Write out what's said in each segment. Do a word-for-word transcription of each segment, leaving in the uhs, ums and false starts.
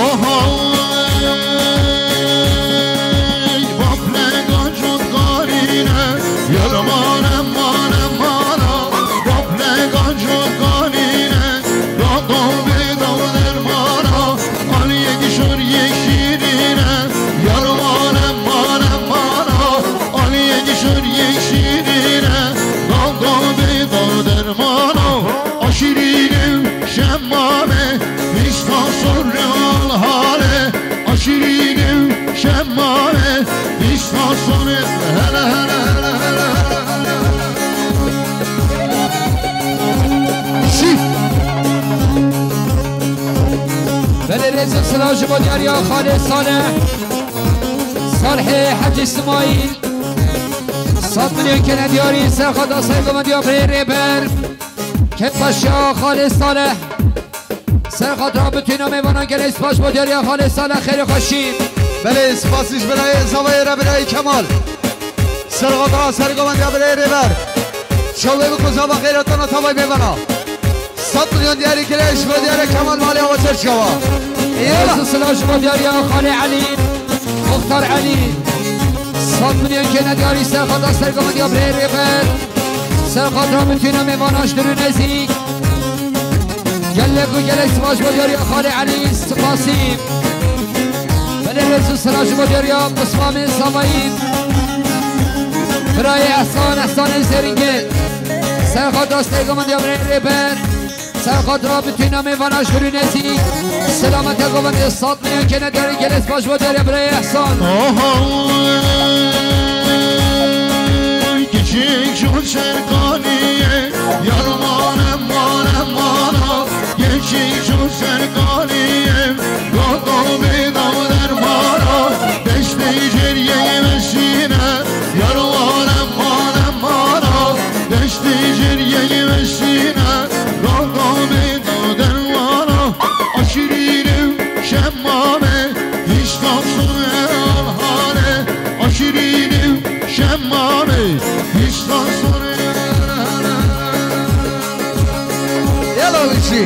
Oho, ey, baplega cotkarîne, yar mane, mane, mana, baplega cotkarîne, dado bê daw dermana, al yek şor yek şîrîne, yar mane, mane, mana, al yek şor yek şîrîne, dado bê daw dermana, aşîrîne. Şemmame, vîsta sorre al hale, aşîrîne, şemmame, vîsta sorre, hele, hele, hele, hele, hele, hele. Şî. Belê rêz û silav ji bo diyariya Xalê Salih, Salihê Hecî Simayîl, sed milyon kene diyarî, serxada sergovendiya birê rêber. Kêfxweşiya Xalê Salih. Serxatira bitîna mêvanan gelek spas bo diyariya Xalê Salih, xêr û xweşî. Belê, spasî ji birayê zavayê re, birayê Kemal. Serxatira sergovendiya birayê rêber. Çawê biko zava xêratana tavay mêvana. Sed milyon diyarî kire ji bo diyare Kemal malê awa ser çawa. Eyvallah. Rêz û silav ji bo diyariya Xalê Elî. Muxtar Elî. Sed milyon kene diyarî serxatira sergovendiya birê rêber. Serxatira bitîna mêvana ji dûr û nêzîk. Gelek û gelek spas bo diyariya Xalê Elî, spasî. Belê rêz û silav ji bo diyariya Pismamê Zavayî. Birayê Ehsan, Ehsanê Zêringê. Serxatira sergovendiya birê rêber. Serxatira bitîna mêvana ji dûr û nêzîk. Selamete govendê sed milyon kene diyarî, gelek spas bo diyariya birayê Ehsan. Oho, kiçik ji serkaniyê, yar mane, mane, mana, kiçik ji serkaniyê, dado bê daw dermana, deştê cêriyê mesîne, yar mane, mane, mana, deştê cêriyê mesîne, dado bê daw dermana, aşîrîne, şemmame, vîsta sorre al hale, aşîrîne, şemmame, vîsta sorre. Yala wî çî.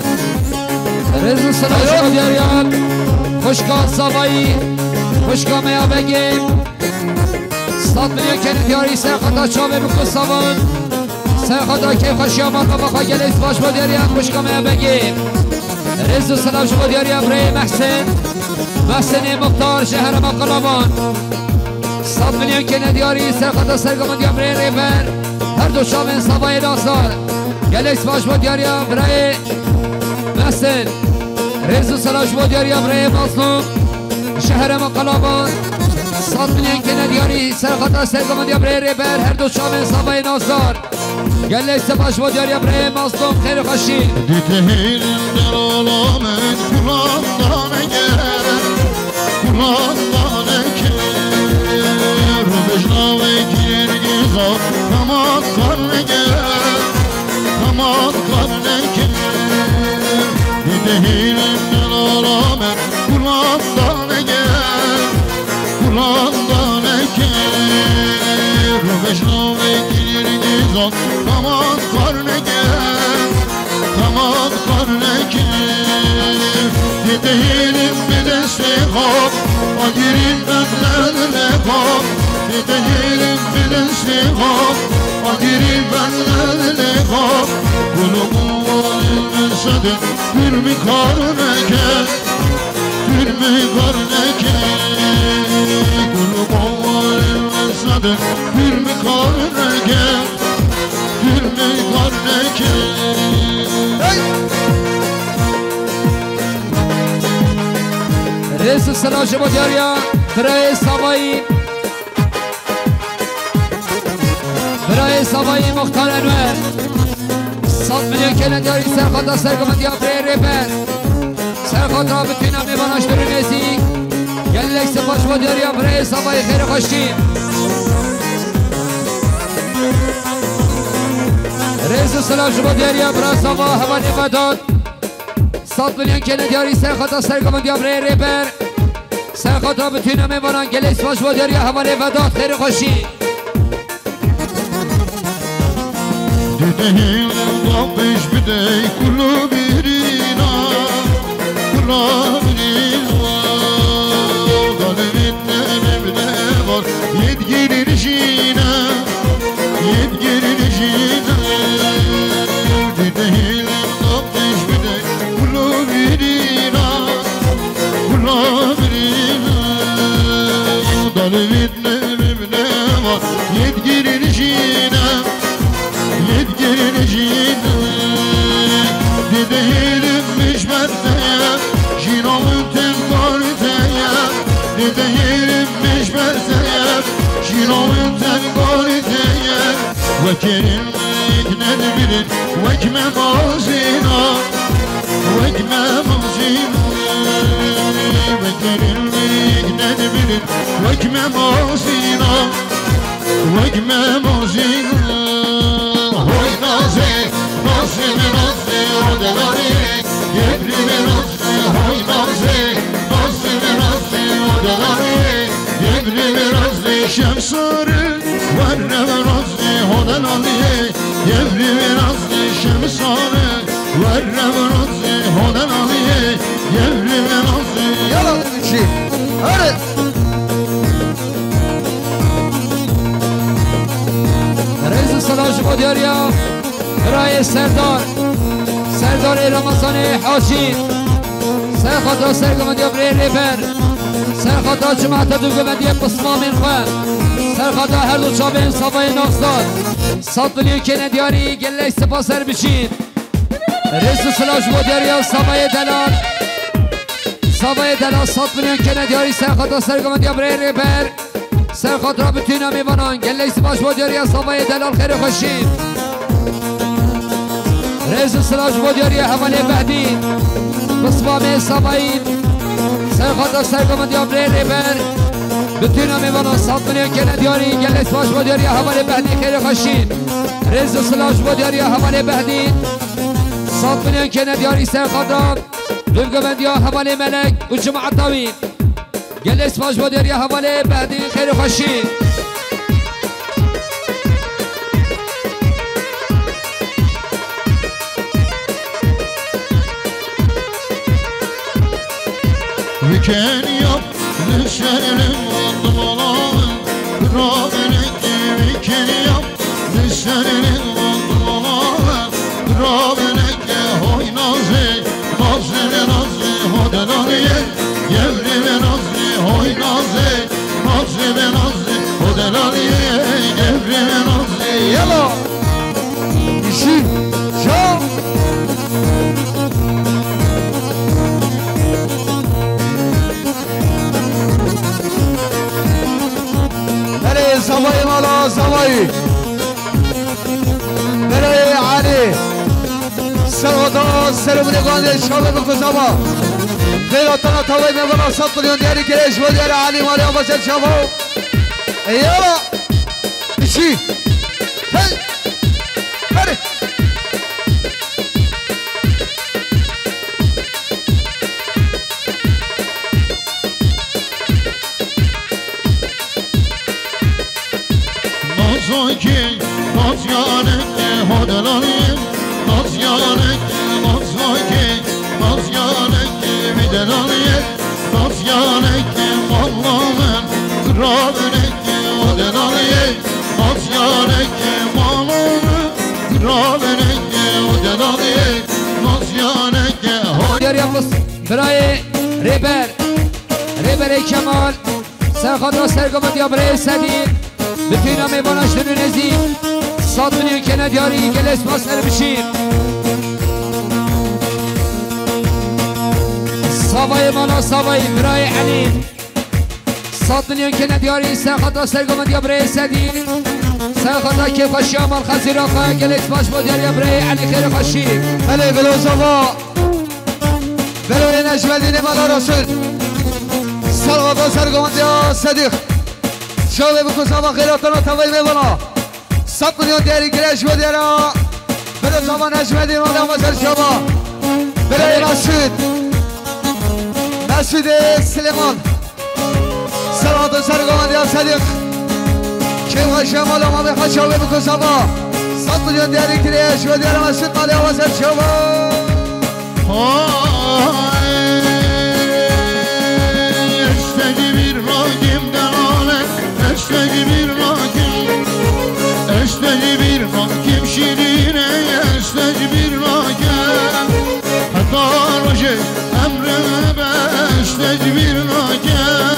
Rêz û silav ji bo diyariya xwişka Zavayî, xwişka me ya Begê. Sed milyon kene diyarî serxata çavê biko savan. Serxata kêfxweşiya mala me xwe gelek spas bo diyariya xwişka me ya Begê. Rêz û silav ji bo diyariya birayê Mehsen. Mehsenê Muxtar ji herêma Qalaban. Sed milyon kene diyarî serxata sergovendiya birayê rêber. Her du çavên Zavayê Nazar. Gelek spas ji bo diyariya birayê Mehsen. Rêz û silav ji bo diyariya birayê Mazlûm. Ji herêma Qalaban. Sed milyon kene diyarî serxata sergovendiya birayê rêber. Her du çavên Zavayê Nazar. Gelek spas ji bo diyariya birayê Mazlûm, xêr û xweşî. Dîtehîn delala min kulan daneke, kulan daneke. Rûbejna wê kirgîza, damat karneke, damat karneke. Dîtehîn delala min kulan daneke. Kulan daneke, rûbejna wê kirgîza, damat karneke, damat karneke. Tê dehêlin bi destê xwe, agirîn ben lelê xwe. Tê dehêlin bi destê xwe, agirîn ben lelê xwe. Gulum, gulum, sedin, bir mi karneke. Pir mi kar neke, gul û bawarê min sade, pir mi kar neke, pir mi kar neke. Hey! Rêz û silav ji bo diyariya birayê Savayî. Birayê Savayî Muxtar Enwer. Sed milyon kêlendiyarî serxata sergovendiya birayê rêber. Serxata bitîna mêvana ji dûr û nêzîk. Gelek spas bo diyariya birayê Savayî, xêr û xweşî. Rêz û silav ji bo diyariya bira Sava hevalê Vedat. Sed milyon kêlendiyarî serxata sergovendiya birayê rêber. Serxata bitîna mêvanan, gelek spas bo diyariya hevalê Vedat, xêr û xweşî. Hêlin da pêş bidey kula birîna, kula birîna. Dalvît ne mevde var, yedgirin jîne, yedgirin jîne. Dide hêlin da pêş bidey kula birîna, kula birîna. Dalvît ne mevde var, yedgirin jîne. Yedgirin jîn, dide hêlim mişbet heye, jîna min tim kar heye. Dide hêlim mişbet heye, jîna min tim kar heye. Wekîrin wek nedbirin, wek me mazîna, wek me mazîna. Wekîrin wek nedbirin, wek me mazîna. Wek me mozîn, hoy nazê, nazê me nazê, o delalê, yebrî me nazê, hoy nazê, nazê me nazê, o delalê, yebrî me nazê, şemsarê, werre me nazê, ho delalê, yebrî me nazê, şemsarê, werre me nazê, ho delalê, yebrî me nazê. Yala, çi? Hadi. Rêz û silav ji bo diyariya birayê Serdar, Serdarê Remezanê Hacî, ser xata sergovendiya birê Rêber, ser xata cemaeta dûvgovendiya pismamên xwe, ser xata her du çavên Savayê Navzad, sed milyon kêne diyarî, gelek spas ser biçîn. Rêz û silav ji bo diyariya Savayê Delal. Savayê Delal sed milyon kêne diyarî ser xata sergovendiya birê Rêber. Ser xatira bitîna mêvanan. Gelek spas ji bo diyariya Savayê Delal xêr û xweşî. Rêz û silav ji bo diyariya hevalê Behdî. Pismamê Savayî. Ser xata sergovendiya birê Rêber. Bitîna mêvanan sed milyon kêne diyarî. Gelek spas ji bo diyariya hevalê Behdî xêr û xweşî. Rêz û silav ji bo diyariya hevalê Behdî. Sed milyon kêne diyarî ser xata dûvgovendiya hevalê Melek û cemaeta wî. Gelek spas ji bo diyariya hevalê Behdî xêr û xweşî. Wî keniya li şerê mendimana, rabeleke wî keniya li şerê mendimana, rabeleke hoy nazê, nazê me nazê, ho delalê, yevrê me nazê, hoy nazê, nazê me nazê, ho delalê, yevrê me nazê. Yala! Îşî, çaw! Berê zavayê mala zavayî. Berê Elî. Serxata serê min ê guhandê çavê biko zava. Xêratana tavayê me vana sed milyon diyarî, gelek ji bo diyarê Elî malê ava ser çava. Eyala. Biçî. Hey. Hadi. Nazokê, nazyanekê, ho delalê, nazyanekê, nazokê, nazyanekê, wî delalê, nazyanekê, mala min, xirabinekê, ho delalê, nazyanekê, mala min, xirabinekê, ho delalê, nazyanekê, ho. Diyariya Mus-, birayê Rêber, Rêberê Kemal, Serxata sergovendiya birayê Sedî, bitîna mêvana ji din û nêzî, sed milyon kêne diyarî, gelek spas ser biçîn. Savayê mala Savayî, birayê Elî, sed milyon kêne diyarî, serxata sergovendiya birayê Sedî, serxata kêfxweşiya mal xezîra xwe, gelek spas bo diyariya birayê Elî xêr û xweşî. Belê, Filozova. Beroyê Necmedînê mala Resul. Serxata sergovendiya Sedîq. Çavê biko zava xêratana tavayê mêvana. Sed milyon diyarî, gelek ji bo diyara. Bero zava Necmedîn mala Mezer çava. Beroyê Mesûd. Mesûdê Silêman. Serxata sergovendiya Sedîq. Kêfxweşiya mala Mamê Xaç, çavê biko zava. Sed milyon diyarî kirê, ji bo diyara me şit malê awa ser çawa. Ay, ez te ji bîr nakim delale, ez te ji bîr nakim. Ez te ji bîr nakim şîrîne, ez te ji bîr nakim. Heta rojê emrê be ez te ji bîr nakim.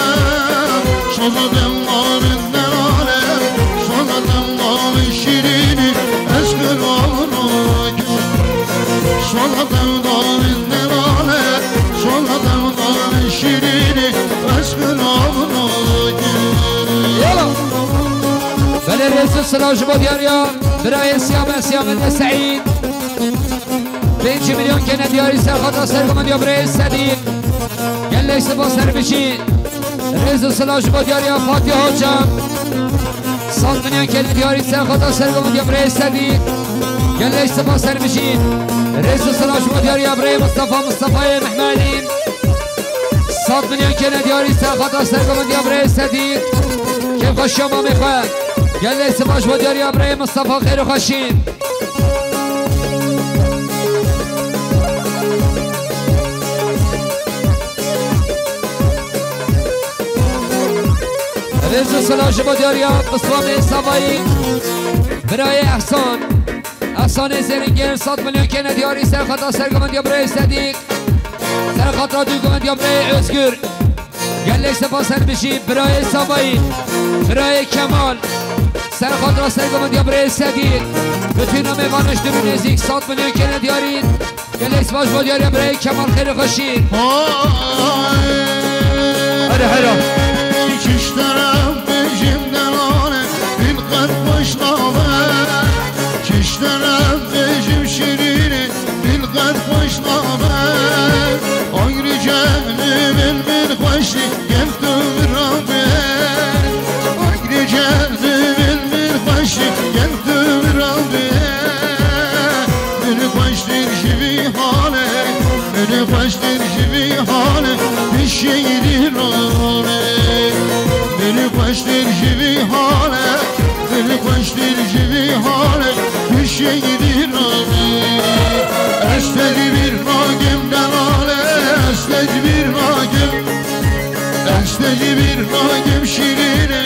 Soza dewalin delale, soza dewalin şîrînî, ez kir avrokim. Soza dewalin delale, soza dewalin şîrînî, ez kir avrokim. Yala. Belê rêz û silav ji bo diyariya birayê Siyame, Siyame de Seîd. Pênc milyon kene diyarî serxata sergomendiya birayê Sedî. Gelek spas her bijî. Rêz û silav ji bo diyariya Fatih Hoca. Sed milyon kene diyarî serxata sergomendiya birayê Sedî. Gelek spas her bijî. Rêz û silav ji bo diyariya birayê Mustafa, Mustafayê Mehmedî. Sed milyon kene diyarî serxata sergomendiya birayê Sedî. Kêfxweşiya mamê xwe. Gelek spas ji bo diyariya birayê Mustafa, xêr û xweşî. Rêz û silav ji bo diyariya Pislamê Savayî, birayê Ehsan. Ehsanê Zêrîngêr, sed milyon kene diyarî serxata sergomendiya birayê Sedîq. Serxata dûgomendiya birayê Özgür. Gelek spas her bijî, birayê Savayî, birayê Kemal. Serxatra sergomendiya birayê Sedî. Bütün mêvanan ji dûr û nêzîk sed milyon kene diyarî. Gelek spas ji bo diyariya birayê Kemal, xêr û xweşî. Hera, hera. Çi ji te re bêjim delale, min qet xweş nabe. Çi ji te re bêjim şîrînî, min qet xweş nabe. Ayrıca min, min xweşî gel tu min re be. Ayrıca min, min xweşî gel tu min re be. Min xweştir ji vî halê, min xweştir ji vî halê, min şîrîn olê. Min xweştir ji vî halê, min xweştir ji vî halê, min şîrîn olê. Ez te ji bîr nakim delale, ez te ji bîr nakim. Ez te ji bîr nakim şîrînê,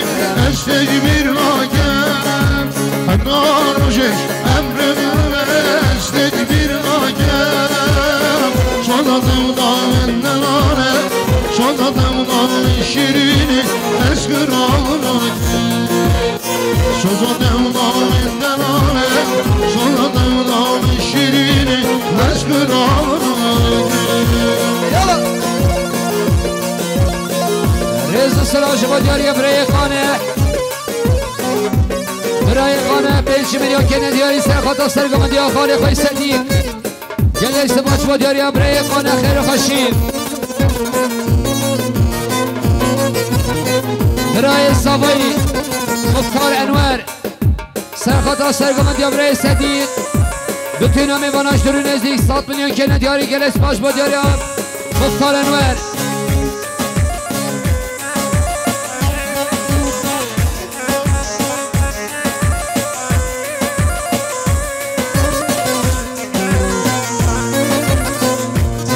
ez te ji bîr nakim. Heta rojê emrim ez te ji bîr nakim. Soza dewda min delale, soza dewda min şîrînê, ez kir avrokim. Soza dewda min delale, soza dewda min şîrînê, ez kir avrokim. Yala. Rêz û silav ji bo diyariya birayê Xane. Birayê Xane, pênc milyon kene diyarî serxata sergomendiya xalê xwe Sedîq. Gelek spas ji bo diyariya birayê Xane, xêr û xweşî. Birayê Savayî, Muxtar Enwer. Serxata sergomendiya birayê Sedîq. Bütün mêvanan ji dûr û nêzîk sed milyon kene diyarî, gelek spas ji bo diyariya Muxtar Enwer.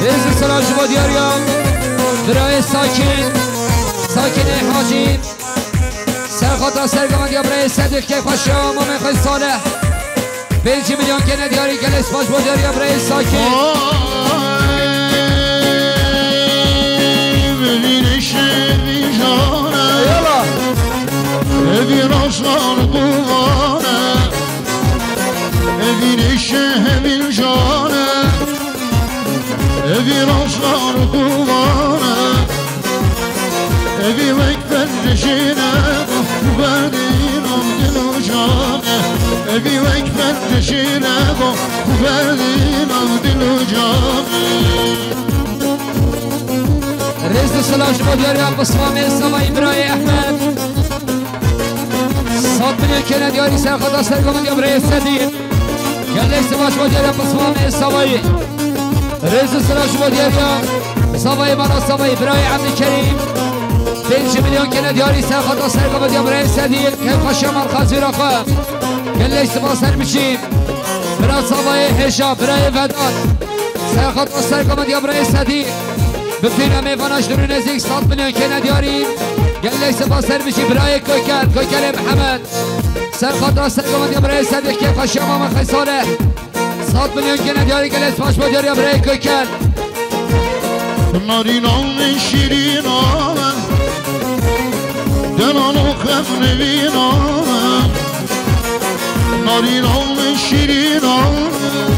Rêz û silav ji bo diyariya birayê Sakin, Sakinê Hacî. Serxata sergomendiya birayê Sedîq, keyfxweşiya mamê xwe Salih. Pêncî milyon kene diyarî, gelek spas bo diyariya birayê Sakin. Ay, bibîne şevî jane. Yala. Evî roslan quvane. Evîne şevî jane. Evî roslan quvane. Evî wek Bendişine bu berdîn av dil û canê. Evî wek bendişine bu, bu berdîn av dil û canê. Rêz û silav ji bo diyariya Pismamê Savayî birayê Ehmed. Sed milyon kene diyarî serxata sergomendiya birayê Sedî. Gelek spas bo diyariya Pismamê Savayî. Rêz û silav ji bo diyariya Savayê mala Savayî, birayê Ebdulkerîm. Pênc milyon kene diyarî serxata sergomendiya birayê Sedî. Keyfxweşiya malxezûra xwe. Gelek spas her biçî. Bira Savayê Hêja, birayê Vedat. Ser xatra ser komediya birayê Sedî. Bi pîna mêvana ji dûr û nêzîk sed milyon kêne diyarî. Gelek spas her biçî birayê Koker, Kokerê Mihemed. Ser xatra ser komediya birayê Sedî, kêfa şema me xey Salih. Sed milyon kêne diyarî, gelek spas bo diyariya birayê Koker. Narîna min şîrîna min, delalo xem nivîna min. Narîna min şîrîna min,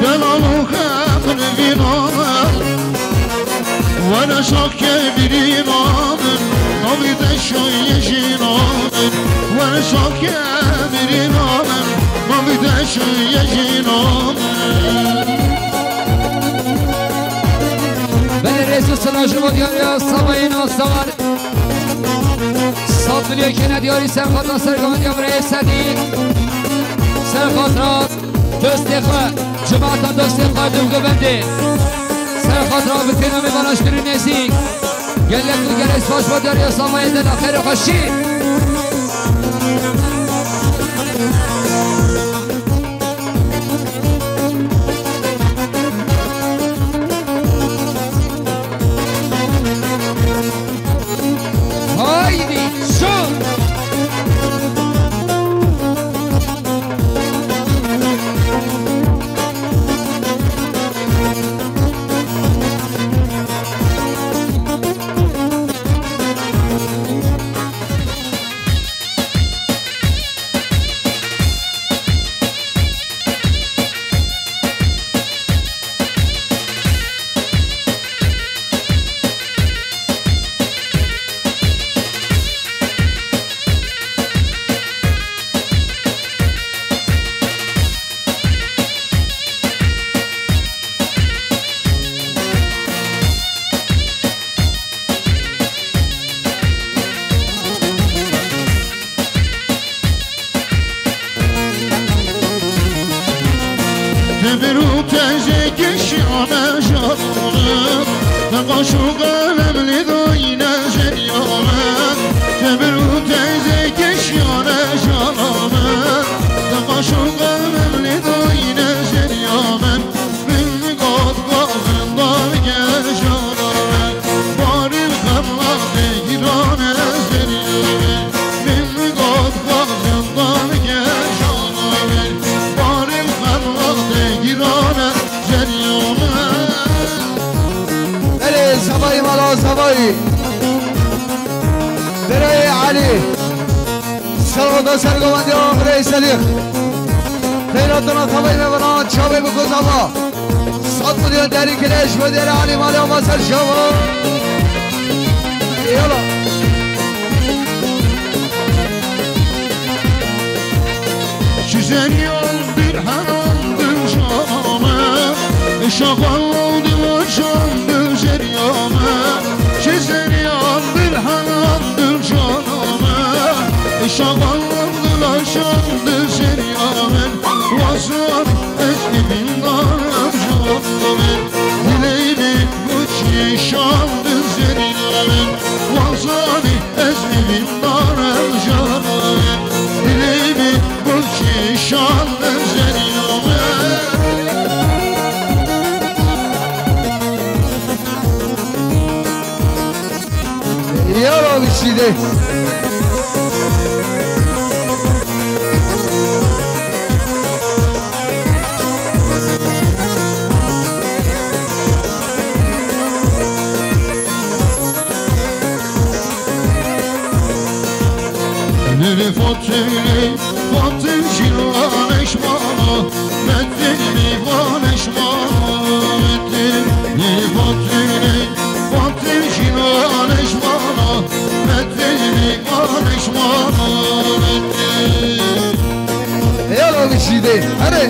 delalo xem nivîna min. Were şakê birîna min, navî de şoyê jîna min. Were şakê birîna min, navî de şoyê jîna min. Belê rêz û silav ji bo diyariya Savayê Nasavar. Sed milyon kêne diyarî ser xatra ser gavên ya birayê Sedî. Ser xatra dostê xwe, cemaata dostê xwe, dûv govendê. Ser xatra bi pênamê vana ji dûr û nêzîk. Gelek û gelek spas bo diyariya Savayê, dela xêr û xweşî. Haydi, şut! Tebir û teze kişiyane jana min, te qaş û qelem lê dayne zerya min. Tebir û teze kişiyane jana min, te qaş û qelem lê dayne zerya min. Min got got min dar ke jana min, barî xemla te girane zerya min. Min got got min dar ke jana min, barî xemla te girane zerya min. Belê, Zavayî mala Zavayî. Birayê Elî. Serveta sergovendiya Amrê Sedîq. Xeyratana tavayê me vana çavê biko zava. Sed milyon derî kireş ve derê Elî malê ava ser şava. Yala. Ji zeriyan bir henan dil jana me, şaxal dil şan dil zeriya me. Ji zeriyan bir henan dil jana me, şaxal dil şan dil zeriya me. Wazan ez evîn darim jana me, dilê min bu çî şan dil zeriya me. Wazanî ez evîn darim jana me, dilê min bu çî şan dil zeriya me. Ya Rabbi şîdê. Lili Fatili, Fatil jî vaneşmana, Metin mi vaneşmana, Metin. Lili Fatili, Fatil jî vaneşmana, Metin mi vaneşmana, Metin. Eyvallah, Şîdê. Hadi.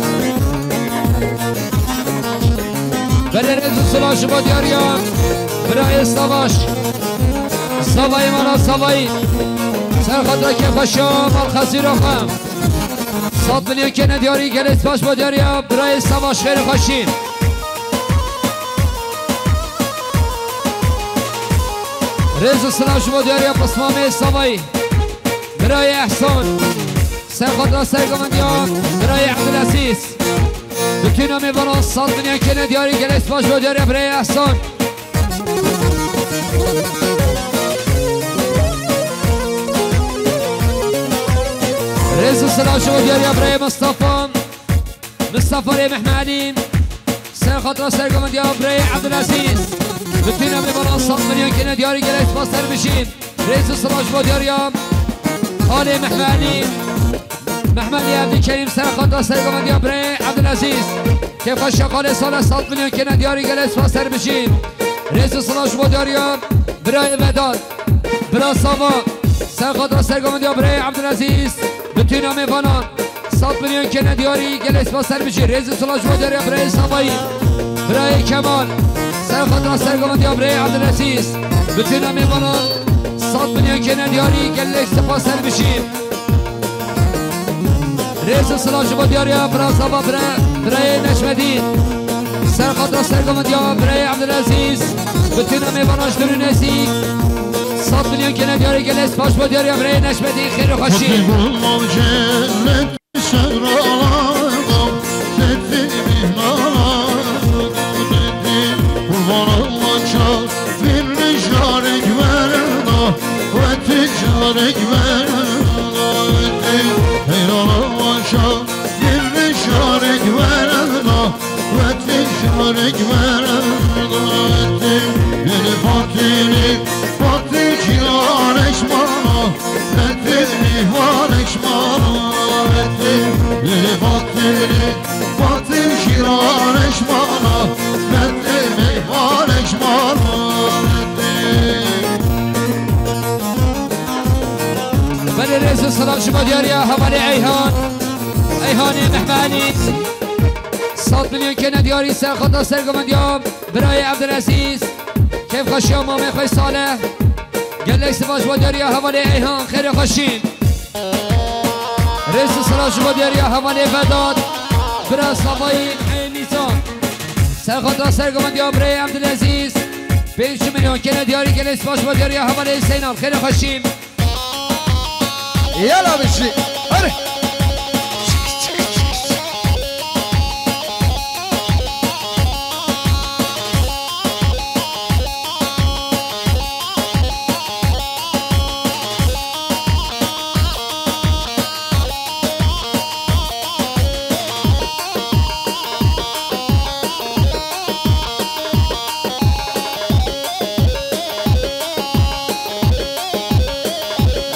Belê rêz û silav ji bo diyariya birayê Savaş. Savayî mala Savayî. Ser xatirê kêfxweşiya malxezîra xwe. Sed milyon kêne diyarî, gelê spas bo diyariya birayê Savaş, xêr û xweşî. Rêz û silav ji bo diyariya pismamê Savayî. Birayê Ehsan. Ser xatira sergovendiya birayê Ebdulezîz. Bi tîna mêvanan sed milyon kene diyarî, gelek spas bo diyariya birayê Ehsan. Rêz û silav ji bo diyariya birayê Mistefa. Mistefa rê Mehme Elî. Ser xatira sergovendiya birayê Ebdulezîz. Bi tîna mêvanan sed milyon kene diyarî, gelek spas, ser bijîn. Rêz û silav ji bo diyariya Xalê Mehme Elî. Mehme Elî Evdî Kerîm ser xatira sergovendiya birayê Ebdulezîz. Kêfxweşiya Xalê Saleh sed milyon kene diyarî, gelek spas, ser bijîn. Rêz û silav ji bo diyariya birayê Vedat. Bira Sava ser xatira sergovendiya birayê Ebdulezîz. Bi tîna mêvanan. Sed milyon kene diyarî, gelek spas, ser bijî. Rêz û silav ji bo diyariya birayê Savayî. Birayê Kemal. Ser xatira sergovendiya birayê Ebdulezîz. Bi tîna mêvanan. Sed milyon kene diyarî, gelek spas, ser bijî. Rêz û silav ji bo diyariya bira Sava, bira, birayê Neşmedîn. Ser xatira sergovendiya birayê Ebdulezîz. Bi tîna mêvanan ji dûr û nêzîk. Sed milyon kene diyarî, gelek spas ji bo diyariya birayê Neşmedîn. Xêr û xweşî. Belê, rêz û silav ji bo diyariya hevalê Eyhan. Eyhanê Mehme Elî. Sed milyon kene diyarî ser xatira sergovendiya birayê Ebdulezîz. Kêfxweşiya mamê xwe Saleh. Gelek spas ji bo diyariya hevalê Eyhan. Xêr û xweşî. Rêz û silav ji bo diyariya hevalê Vedat. Bira Savayî Ey Nîsan. Ser xatira sergovendiya birayê Ebdulezîz. Pênc milyon kene diyarî, gelek spas ji bo diyariya hevalê Hüseyin Al. Xêr û xweşî. Yala bijî. Hadi.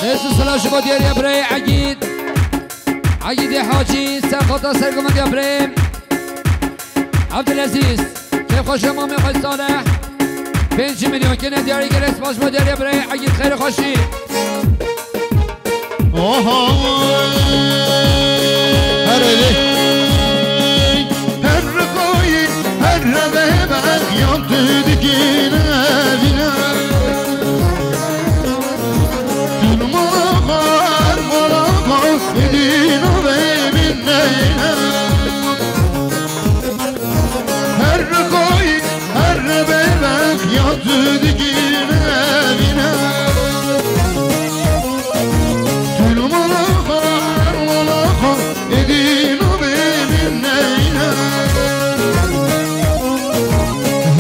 Rêz û silav ji bo diyariya birayê Egîd. Egîdê Hacî, ser xatira sergovendiya birayê Ebdulezîz. Kêfxweşiya mamê xwe Saleh. Pênc milyon kene diyarî, gelek spas ji bo diyariya birayê Egîd. Xêr û xweşî. Oho. Her öyle. Her koy, her rebe ben yandı dikine bine. Tüm mala kar, mala kar, edin o ve min neyne. Her koy, her bebek yatdı dikine bine. Tül malaka, malaka, edin o benim neyne.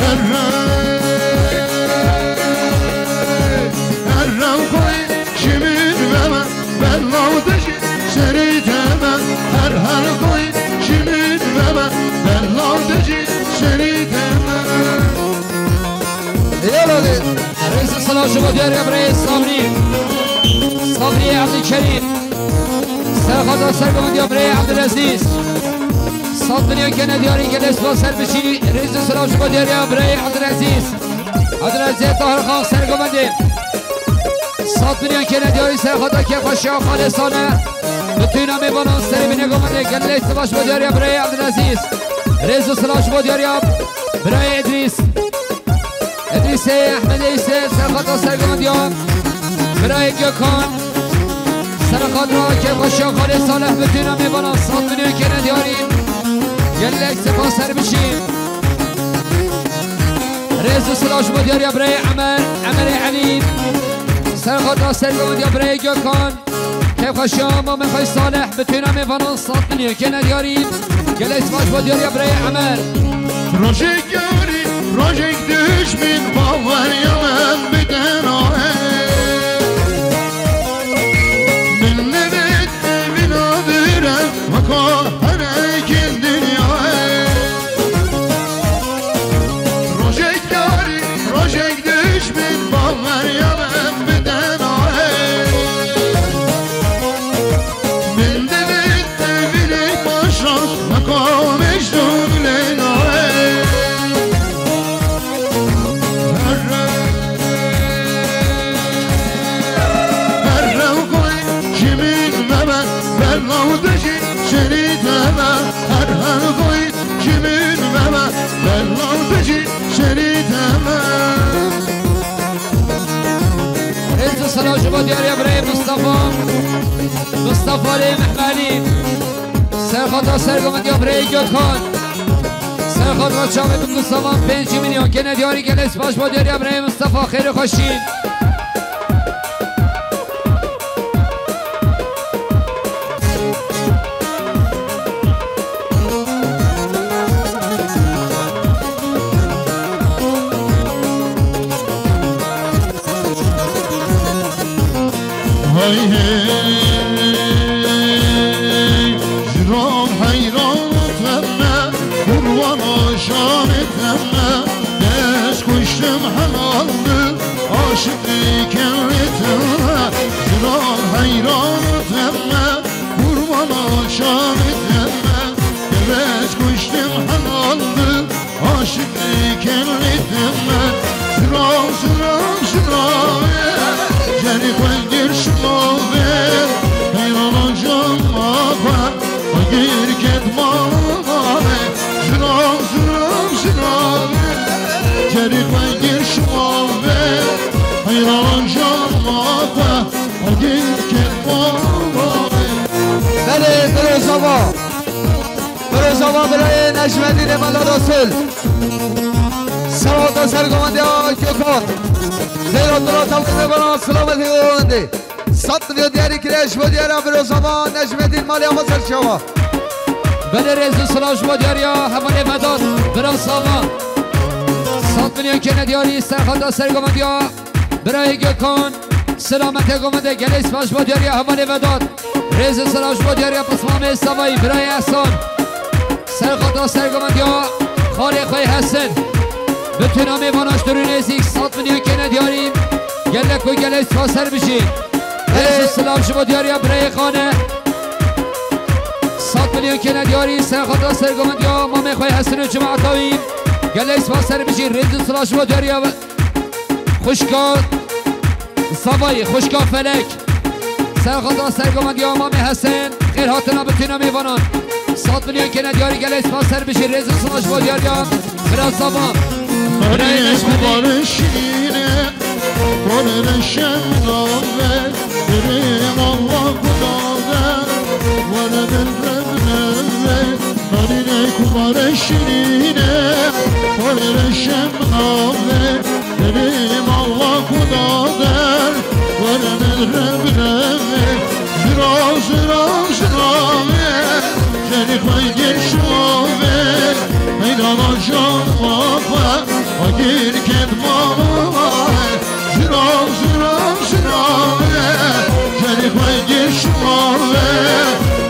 Her, her koy, kimin bebe, ben lavdacı, seni temem, her, her koy, kimin bebe, ben lavdacı, seni temem. Eyvallah. Rêz û silav ji bo diyariya birayê Sabrî. Sabrî Ebdîkerîm. Ser xatira sergovendiya birayê Ebdulezîz. Sed milyon kene diyarî, gelek spas, ser bijî. Rêz û silav ji bo diyariya birayê Ebdulezîz. Abdulaziz Tahir Xan sergovendê. Sed milyon kene diyarî ser xata kêfxweşiya Xalê Saleh. Bi tûna mêvanan serê bînê govendê. Gelek spas bo diyariya birayê Abdulaziz. Rêz û silav ji bo diyariya birayê Idrîs. Idrîsê Ehmedê Îsê ser xata sergovendiya birayê Gökhan. Ser xata kêfxweşiya Xalê Saleh bi tûna mêvanan sed milyon kene diyarî. Gelek spas ser bijî. Rêz û silav ji bo diyariya birayê Emer, Emerê Elî. Ser xata sergovendiya birayê Gökhan. Keyfxweşiya mamê xwe Salih, bi têna mêvanan sed milyon kêne diyarî. Gelek spas bo diyariya birayê Emer. Rojek yarî, rojek dijmin, baweriya min bide nayê. Min nevêt evîna dire, weka herekên dinyayê. Rojek yarî, rojek dijmin, baweriya min bide nayê. Min divêt evînê paşa, weka Mecnûn Leylayê. Her, her rew goy ji min mebe, ber rew dijî şerî te be. Her, her goy ji min mebe, ber rew dijî şerî te be. Rêz û silav ji bo diyariya birayê Mustafa. Mustafa Lê Mehmelî. Serxata sergovindiya birayê Gökhan. Serxata çavê bi Mustafa pênc milyon kêne diyarî, gelek spas bo diyariya birayê Mustafa, xêr û xweşî. Hay hey, jiran heyran temme, kurban şanê temme, dest kuştim helaldi, aşık diken temme, jiran heyran temme, kurban şanê temme, dest kuştim helaldi. Aşık diken ritme, sıra sıra sıra. Ceni xwe gir şove, heyran can mafa, gir ket mave. Sıra sıra sıra. Ceni xwe gir şove, heyran can mafa, gir ket mave. Belê, Firozova. Firozova birayê Necmedînê Mela Rasul. Serhata sergovendiya Gökhan. Xeyra dula tawê bana selametê govendê. Sed milyon diyarî kire ji bo diyariya Firozova Necmedîn malê ama serçava. Belê rêz û silav ji bo diyariya hevalê Vedat. Bira Sava. Sed milyon kêne diyarî serhata sergovendiya. Birayê Gökhan, selametê govendê, gelek spas bo diyariya hevalê Vedat. Rêz û silav ji bo diyariya pismamê Savayî, birayê Ehsan. Serxata sergovendiya xalê xwe Hesen. Bi têna mêvana ji dûr û nêzîk sed milyon kêne diyarî. Gelek û gelek spas ser bijî. Rêz û silav ji bo diyariya birayê Xane. Sed milyon kêne diyarî, serxata sergovendiya mamê xwe Hesen û cemaeta wî. Gelek spas ser bijî. Rêz û silav ji bo diyariya Xwişka Savayî, xwişka Felek. Serxata sergovendiya mamê Hesen. Xêr hatina bi têna mêvanan. Sed milyon kêne diyarî, gelek spas ser bijî. Rêz û silav ji bo diyariya bira Sava. Birayê Necmedîn. Kurbanê şîrîne, kurbanê şemnave, birê Allah kudader, were bin revneve. Narîne kurbanê şîrîne, kurbanê şemnave, Kerîm Allah kudader, were min reb rebe. Jira, jira, jira ve, Şerîf Engin şove, Meydana can mafe, Agir ket mamae. Jira, jira, jira ve, Şerîf Engin şove,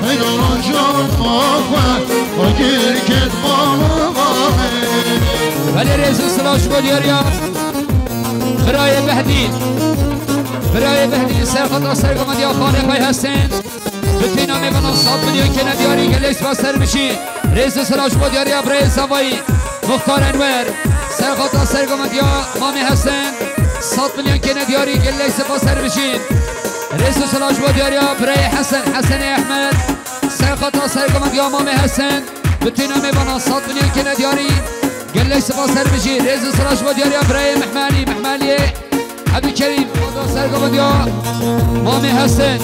Meydana can mafe, Agir ket mamae. Belê rêz û silav ji bo diyariya birayê Behdî. Birayê Behdî serxata sergovendiya xalê xwe Hesen. Bi têna mêvanan sed milyon kêne diyarî, gelek spas ser bijî. Rêz û silav ji bo diyariya birayê Zavayî. Muxtar Enwer. Serxata sergovendiya mamê Hesen. Sed milyon kêne diyarî, gelek spas ser bijî. Rêz û silav ji bo diyariya birayê Hesen. Hesenê Ehmed. Serxata sergovendiya mamê Hesen. Bi têna mêvanan sed milyon kêne diyarî. Gelek spas ser bijî. Rêz û silav ji bo diyariya birayê Mehmelî, Mehmeliyê Ebdulkerîm. Sergovendiya mamê Hesen.